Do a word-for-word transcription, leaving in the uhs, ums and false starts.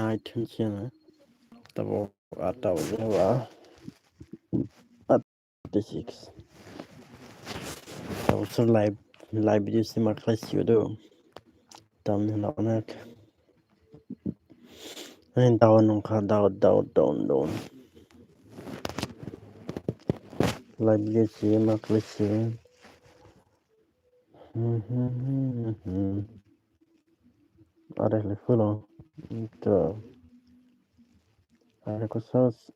night hinwi siyana. Tabo, ah, tabo, ah, ah, thirty six. Tabo sir live, live video sima khlai sio do. Tamni hwnba onek. Ani down wngkha, down, down, down, down. Live video sima khlai sio. Are le fulo. To. Are ko sos.